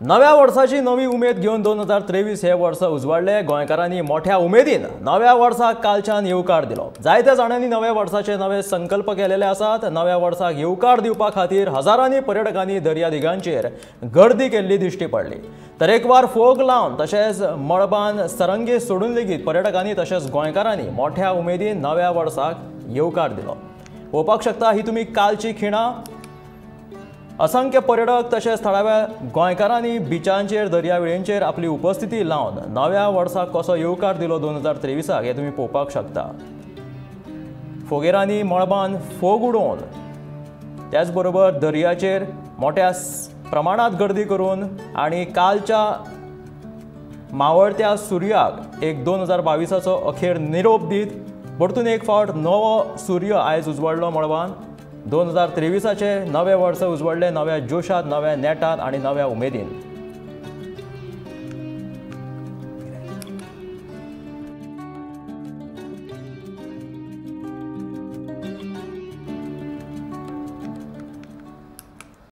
नव्या वर्साची नवी उमेद घेवन 2023 हे वर्स उजवाडले. गोंयकारांनी मोठ्या उमेदीन नव्या वर्साक कालच्यान येवकार दिलो. जायत्या जाणांनी नव्या वर्साचे नवे संकल्प केलेले आसात. नव्या वर्साक येवकार दिवपा खातीर हजारांनी पर्यटकांनी दर्यादिगांचेर गर्दी केल्ली दिश्टी पडली. तरेकवार फोग लावन तशेंच मळबान सरंगे सोडून लेगीत पर्यटकांनी तशेंच गोंयकारांनी मोठ्या उमेदीन नव्या वर्साक येवकार दिलो. पळोवपाक शकता ही तुमी कालची खिणां. असंख्य पर्यटक तशेंच थळाव्या गोंयकारांनी बिचांचेर दर्यावेळेंचेर आपली उपस्थिती लावन नव्या वर्साक कसो येवकार दिलो 2023 हें तुमी पळोवपाक शकता. फोगेरांनी मळबान फोग उडोवन त्याच बरोबर दर्याचेर मोठ्या प्रमाणांत गर्दी करून आनी कालच्या मावळत्या सुर्याक एक 2022 अखेर निरोप दीत परतून एक फावट नवो सूर्य आयज उजवाडलो मळबान. 2023 नवे वर्स उजवाडले नव्या जोशात, नव्या नेटात आनी नव्या उमेदीन.